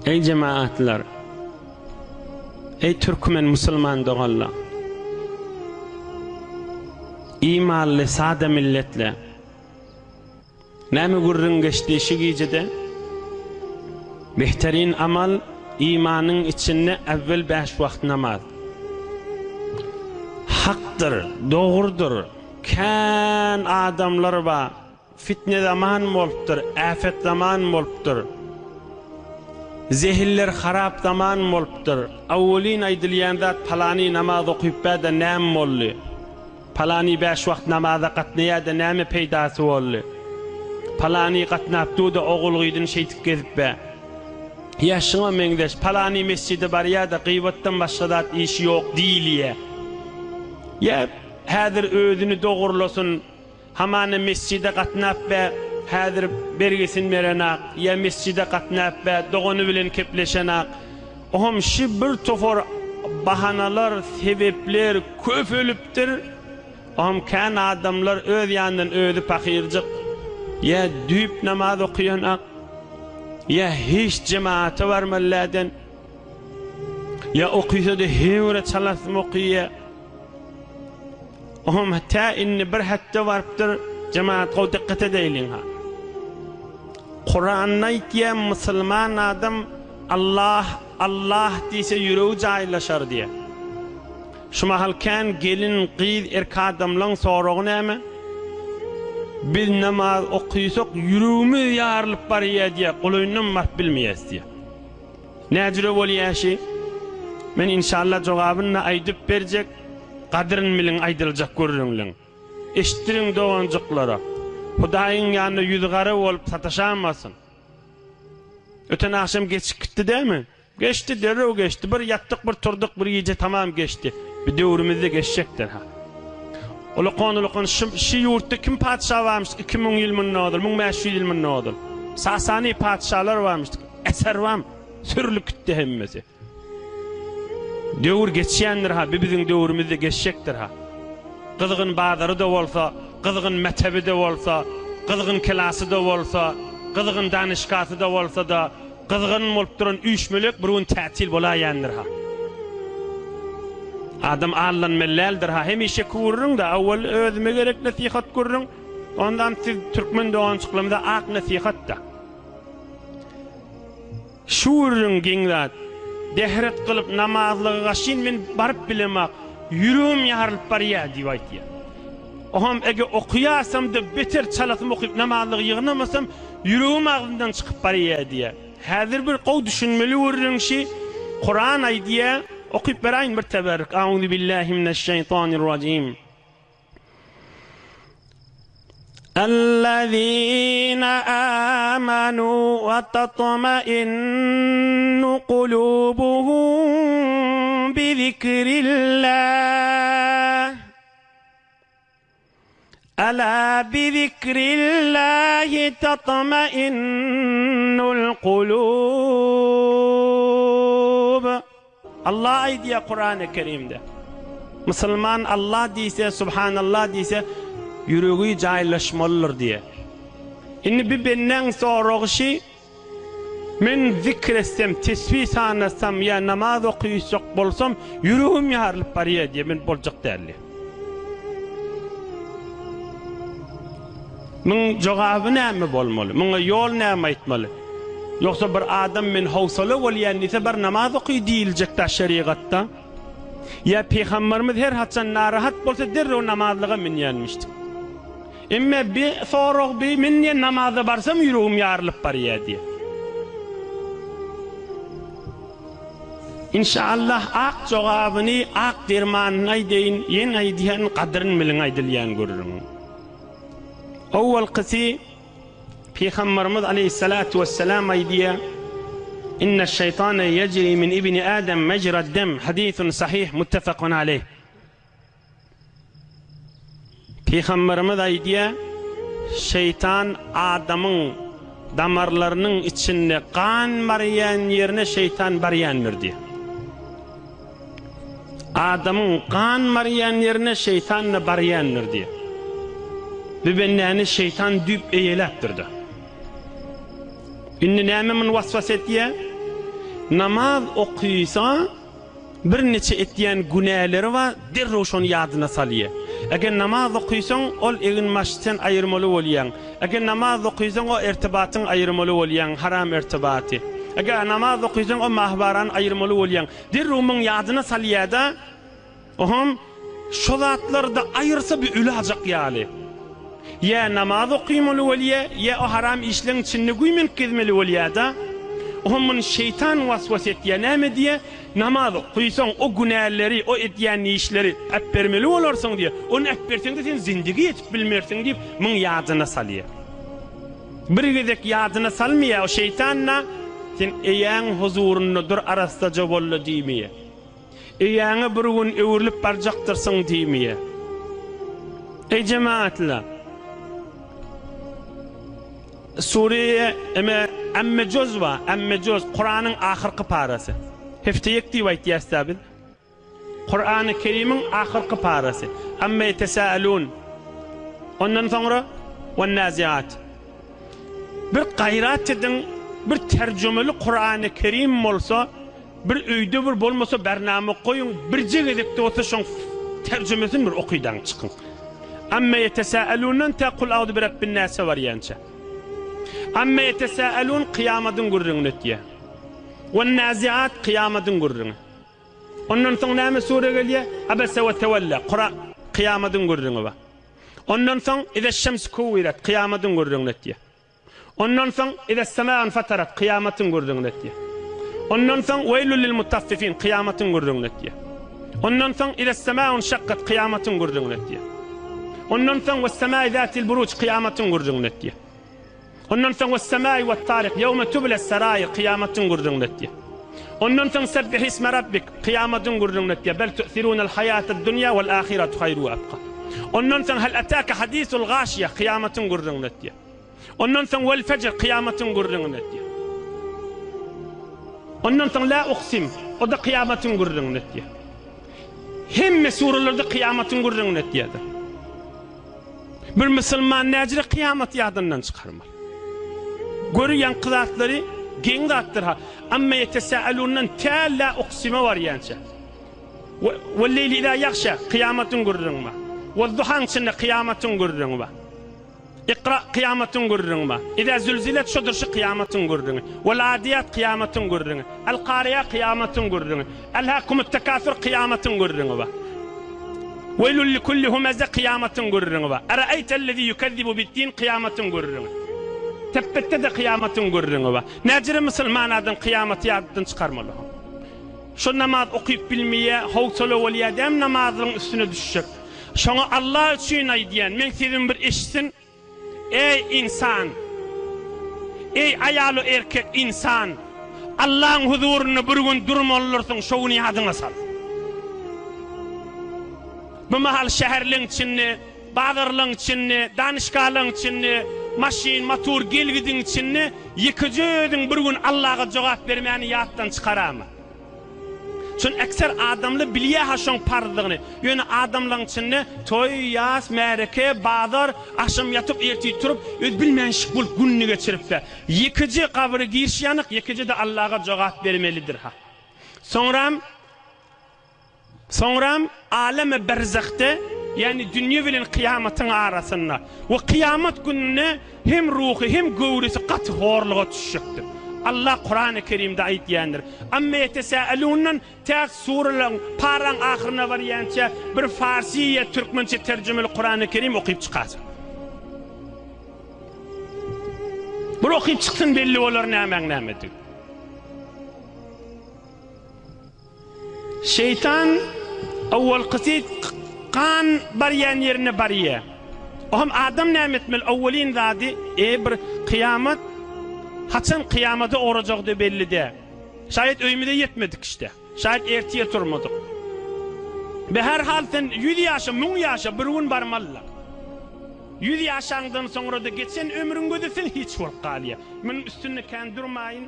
Eý jemaatlar! Eý türkmen musulman doganlar! Imanly sada milletler! Näme gürrüň geçdi şu gijede? Behterin amal imanyň içinde äwwel bäş wagt namaz. Hakdyr, dogrudyr, kän adamlar bar, Fitne zaman bolupdyr, äfet zaman bolupdyr. Zehinler harap zaman bolupdyr. Awwelin aýdylýan zat palany namaz okypbä-de näme boldy? Palany bäş wagt namaza gatnaýa-da näme peýdasy boldy? Palany gatnap dur-da ogul-gyzyny şeýdip gezipbä. Ýa şuňa meňzeş, palany mesjide barýa-da gyýbatdan başga zat işi ýok diýilýä. Ýa häzir özüni dogrulasyn. Hamana mesjide gatnap bä, häzir bergisini berenak, ýa mesjide gatnap bä, dogany bilen kepleşenak. Oham şi bir tofar bahanalar, sebepler köpelipdir. Oham kän adamlar öz ýanyndan özi pahyrjyk, ýa düýp namaz okaýanak, ýa hiç jemagata barmaly läden, ýa okysa-da heýwere çalasym okyýa. Oňam tä indi bir hetde barypdyr, jemagat gowy dykgat edeýliň-ha. Kuranda aýtýar, musulman adam Allah, Allah diýse ýüregi jaýlaşar diýýär. Şu mahal kän gelin, gyz, erk adamlaň soragy näme? Biz namaz okysak ýüregimiz ýarylyp barýar diýýär, golaýyndan baryp bilmeýäs diýýär. Näjüre bolýa şi? Men inşallah jogabyny-da aýdyp berjek, gadyryn biliň aýdyljak gürrüňleň. Eşitdiriň doganjyklara. Hudaýyň ýanynda ýüzi gara bolup sataşamasyn. Öten agşam geçip gitdi dämi? Geçdi, derrew geçdi. Bir ýatdyk, bir turdyk, bir gije tamam geçdi. Bir döwrümizde geçjekdir ha. Ulakan-ulakan şu, şu ýurtda kim patyşa barmyş 2000 ýyl mundan ozal, 1500 ýyl mundan ozal. Sasany patyşalar barmyş. Eserbam sürlüp gitdi hemmesi. Döwür geçýändir ha, bi biziň döwrümizde geçjekdir ha. Gyzgyn bazary-da bolsa, gyzgyn metebi-de bolsa, gyzgyn kelasy-da bolsa, gyzgyn danyşgasy-da bolsa-da, gyzgyn bolup duran üýşmelek bir gün tätil bolaýandyr ha. Adam aldanmaly däldir ha. Hemişeki gürrüň-de, awwal özüme gerek nesihat gürrüň, ondan siz türkmen doganjyklarymyza ak nesihat-da. Şu gürrüň geň zat. Dehret kylyp namazlyga gaşyn men baryp bilemak, ýüregim ýarylyp barýar diýip aýtýar. Oham ege okaýasam-da beter çalasym okyp namazlygy ýygnamasam ýüregim agzymdan çykyp barýar diýýär. Häzir bir gowy düşünmeli gürrüň şi, Kuran aýdýar, okyp beräýin bir teberrük, Auzubillahi mineşşeýtanirrajim. Ellezine amanu we tatmainnu kulubuhum bi zikrillah. Ela bi zikrillahi tatmainnul kulub. Allah aýdýar Kurany Kerimde. Musulman Allah diýse, Subhanallah diýse, ýüregi jaýlaşmalydyr diýýär. Indi bir bendäň soragy şi, men zikr etsem, tesbih sanasam ýa namaz okyjak bolsam, ýüregim ýarylyp barýar diýýär, men boljak däl diýýär. Muň jogaby näme bolmaly? Muňa ýol näme aýtmaly? Ýogsa bir adam men howsala bolýan diýse bar namaz oky diýiljekdä şerigatda. Ýa pygambarymyz her haçan narahat bolsa derrew namazlyga münýänmişdik. Emme bi sorag bi men diýen namaza barsam ýüregim ýarylyp barýa diýe. Inşallah ak jogabyny ak dermanyny aýdaýyn ýene aýdýan gadyryn biliň aýdylýan gürrüňiň. Owalkysy Pygamberimiz aleýhissalatu wessalam aýdýar, Inneş-şeýtane ýejri min ibni Adem mejrad-dem, hadisun sahih muttefakun aleýh. Pygamberimiz aýdýar, Şeýtan adamyň damarlarynyň içinde gan barýan ýerine şeýtan barýandyr diýýär. Adamyň gan barýan ýerine şeýtan-da barýandyr diýýär. Bu bendäni şeýtan düýp eýeläpdir-de. Indi näme muny waswas etýär? Namaz okysa bir neçe etýän günäleri bar, derrew şony ýadyna salýa. Eger namaz okysaň, ol egin-başy sen aýyrmaly bolýaň. Eger namaz okysaň, o ertibatyňy aýyrmaly bolýaň, haram ertibaty. Eger namaz okysaň, o mahbarany aýyrmaly bolýaň. Derrew muň ýadyna salýa-da, Oham şo zatlary-da aýyrsa bir ölajak ýaly. Ýa namaz okymaly bolýa, ýa o haram işleň içinde güýmenip gezmeli bolýa-da. Oham muny şeýtan was-was etýä, näme diýýä, namaz okysaň o günäleri, o edýän işleri äpbermeli bolarsyň diýýä. Ony äpberseň-de sen zindigi ýetip bilmersiň diýip, muň ýadyna salýa. Bir gezek ýadyna salmaýa o şeýtan-da, sen eýäň huzurynda dur arassaja bol-da diýmeýä. Eýäňe bir gün öwrülip barjakdyrsyň diýmeýär. Eý jemagatlar! Sure eme Amme juz bar, Amme juz Kuranyň ahyrky parasy. Hefteýek diýip aýtýas-da biz. Kurany Kerimiň ahyrky parasy. Amme ýetesâelûn. Ondan soňra Wen-naziat. Bir gaýrat ediň, bir terjümeli Kurany Kerim bolsa, Bir öýde bir bolmasa bernama goýuň birje gezekde bolsa şoň terjümesini bir okydaň çykyň. Amme ýetesâelûndan tä kul auzu birebbin-nâse barýança. Amme ýetesâelûn kyýamadyň gürrüňini etýär. Wen-naziat kyýamadyň gürrüňi. Ondan soň näme sure gelýär? Abese we tewelle Kura kyýamadyň gürrüňi bar. Ondan soň izeş-şemsu kuwwiret kyýamadyň gürrüňini etýär. Ondan soň, Ize-s-semâ infatarat, kyýamatyň gürrüňini etýär. Ondan soň, Weýlül lil-mutaffifin, kyýamatyň gürrüňini etýär. Ondan soň, Ize-s-semâ inşakkat, kyýamatyň gürrüňini etýär. Ondan soň, Wes-semâi zâtil-buruj, kyýamatyň gürrüňini etýär. Ondan soň, Wes-semâi wet-taryk, ýewme tubles-seraýir, kyýamatyň gürrüňini etýär. Ondan soň, Sebbihisme rabbik, kyýamatyň gürrüňini etýär. Bel tu'thirûnel haýâted-dunýâ wel-âhiretu haýru we abka. Ondan soň, Hel etâke hadîsul-gâşiýe, kyýamatyň gürrüňini etýär. Ondan soň Wel fejr, kyýamatyň gürrüňini etýär. Ondan soň La uksim, o-da kyýamatyň gürrüňini etýär. Hemme surelarda kyýamatyň gürrüňini etýärdir. Bir musulman näjire kyýamaty ýadyndan çykarmaly. Göri ýaňky zatlary geň zatdyr ha. Amma ýetesâelûndan tä La uksime barýança. Wel-leýli izâ ýagşâ, kyýamatyň gürrüňi bar. Wed-duhaň içinde kyýamatyň gürrüňi bar. Ikra, kyýamatyň gürrüňi bar. Izä zülzilet şodur şu kyýamatyň gürrüňi. Wel adiýat kyýamatyň gürrüňi. El kariýa kyýamatyň gürrüňi. Elhäkumut tekasur kyýamatyň gürrüňi bar. Weýlül likulli humeze kyýamatyň gürrüňi bar. Eraeýtellezî ýukezzibu biddin kyýamatyň gürrüňi. Tepbetde-de kyýamatyň gürrüňi bar. Näjere musulman adam kyýamaty ýatdan çykarmaly. Şo namaz okyp bilmeýä, howsala bolýa däm namazlygyň üstüne düşjek. Şoňa Allah üçin aýdýan, meň sesimi bir eşitsin, Eý ynsan! Eý aýal-u erkek ynsan! Allaň huzurynda bir gün durmalydyrsyň, şo güni ýadyňa sal. Bu mahal şäherleň içinde, bazarlaň içinde, danyşgalaň içinde, maşyn, motor gel-gidiň içinde ýekeje özüň bir gün Allaga jogap bermäni ýatdan çykarama. Çün ekser adamly bilýä-ha şoň parzdygyny. Ýöne adamlaň içinde toý, ýas, märeke, bazar, agşam ýatyp, ertir turup, öz bilmänşik bolup gününi geçiripdä. Ýekeje gabry giriş ýanyk, ýekeje-de Allaga jogap bermelidir-ha. Soňram Soňram alemi berzahda, ýagny dünýe bilen kyýamatyň arasynda we kyýamat gününde hem ruhy hem göwresi gaty horluga düşjekdir. Allah Kurany Kerimde aýdýandyr, Amme ýetesâelûndan tä suralaryň, paraň ahyryna barýança bir farsy ýa türkmençe terjümeli Kurany Kerim okyp çykarsyň. Bir okyp çyksyn belli bolar nämäň nämedigi. Şeýtan owalkysy gan barýan ýerine barýa. Ohm adam näme etmeli owalyn zady e bir kyýamat haçan kyýamada ugrajagdy belli dä. Şaýat öýümize ýetmedik işte. Şaýat ertir turmadyk. Be her hal sen ýüz ýaşa müň ýaşa bir gün barmalyla. Ýüz ýaşaňdan soňrada geçen ömrüň gözi sen hiç bolup galýa. Munuň üstünde kän durmaýyn.